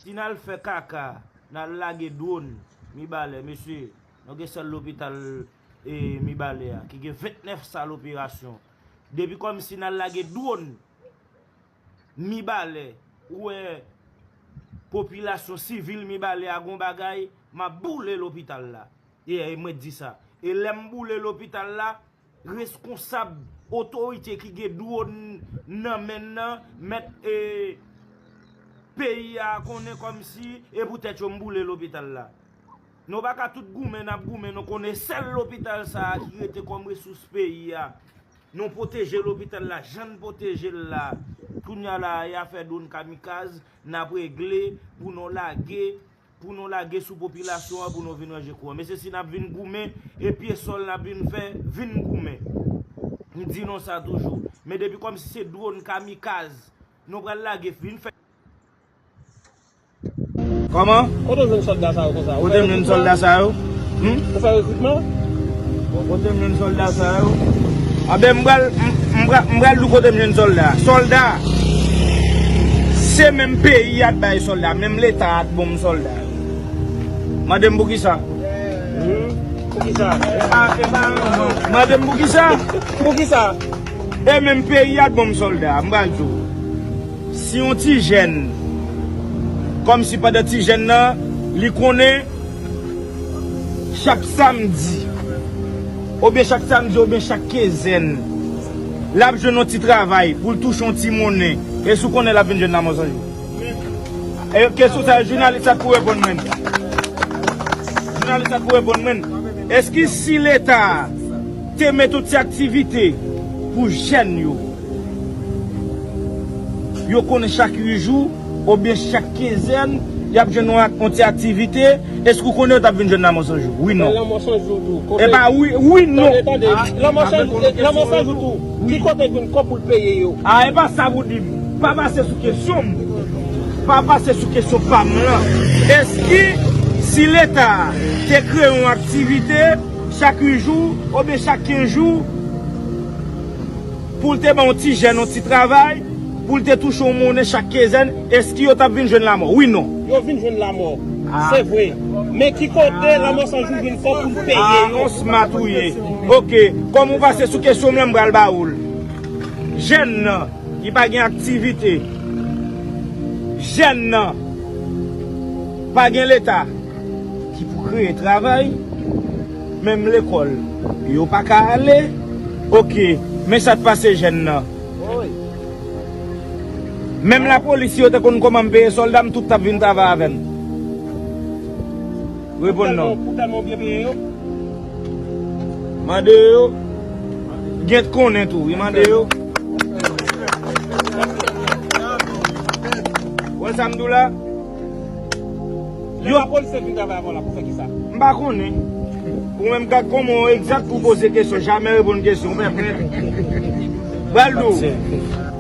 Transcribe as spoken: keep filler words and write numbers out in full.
Si n al fè kaka, n al lage dwòn Mibalè, mesye, nou gen sèl lopital, e, Mibalè a, ki gen vennèf sal operasyon. Depi kòmsi n al lage dwòn Mibalè, ou wè popilasyon sivil Mibalè a gon bagay, m ap boule lopital la. E, e mwen di sa. E lè m boule lopital la, reskonsab, otorite ki gen dwòn nan men nan, mèt, e, peyi a konnen kòmsi e pou tèt yo m boule lopital la. Nou pa ka tout goumen n ap goumen, nou konnen sèl lopital sa a ki rete kòm resous peyi a. Nou pwoteje lopital la, jan n pwoteje l la. Kounye a la, e afè dwòn kamikaz, n ap regle pou nou lage, pou nou lage sou popilasyon an, pou nou vin ranje kou an. Mesye, si n ap vin goumen, e pye sòl n ap vin fè, vin goumen. M di nou sa toujou. Men depi kòmsi se dwòn kamikaz, nou pral lage, vin fè. Kòman? Kote w jwenn sòlda sa yo konsa? Kote m jwenn sòlda sa yo? Hmm? Ou fè rekritman? Bon, kote m jwenn sòlda sa yo? Anben, m pral, m, m pral, m pral di w kote m jwenn sòlda. Sòlda, se menm peyi a t bay sòlda, menm Leta a t ban m sòlda. Mande m poukisa? Hmm? Poukisa? E pa, e pa, mande m poukisa? Poukisa? E menm peyi a t ban m sòlda, m pral di w. Si yon ti jèn, kòmsi pandan ti jèn nan, li konnen chak samdi, oubyen chak samdi, oubyen chak kenzèn, l ap jwenn yon ti travay pou l touche yon ti monnen, èske w konnen l ap vin jwenn Lanmò San Jou? E kesyon sa, jounalis la pou reponn mwen. Jounalis la pou reponn mwen. Èske si Leta te met yon ti aktivite pou jèn yo, yo konnen chak uit jou, oubyen chak kenzèn, y ap jwenn yon ak-, yon ti aktivite, èske w konnen yo t ap vin jwenn Lanmò San Jou? Wi, non. Lanmò San Jou tou. Kote? Epa, wi, wi, non. Tande, tande. Lanmò San, Lanmò San Jou tou. Ki kote jwenn kòb pou l peye yo? A, epa sa pou di m. Pa pase sou kesyon m. Pa pase sou kesyon pa m lan. Èske si Leta te kreye yon aktivite chak uit jou, oubyen chak kenz jou, pou l te ban yon ti jèn yon ti travay, pou l te touche yon monnen chak kenzèn, èske yo t ap vin jwenn Lanmò? Wi, non. Yo vin jwenn Lanmò. Ah. Se vre. Men ki kote Lanmò San Jou jwenn kòb pou l peye yo? Ah, on smat ou ye. Ok. Kòm ou pase sou kesyon m lan, m pral ba ou l. Jèn nan ki pa gen aktivite, jèn nan pa gen Leta ki pou kreye travay, menm lekòl yo pa ka ale. Ok, men sa k pase jèn nan. Menm lapolis, si yo te konn kòman m peye sòlda m, tout t ap vin travay avè m. Reponn non. Pou tèlman w byen peye yo? Mande yo. Gen t konnen tou, wi, mande yo. Wè sa m di w la? Lè lapolis te vin travay avè w la, pou fè kisa? M pa konnen. Ou menm gad kòman w egzak pou poze kesyon, jamè reponn kesyon, ou pèpèt. Pral di w.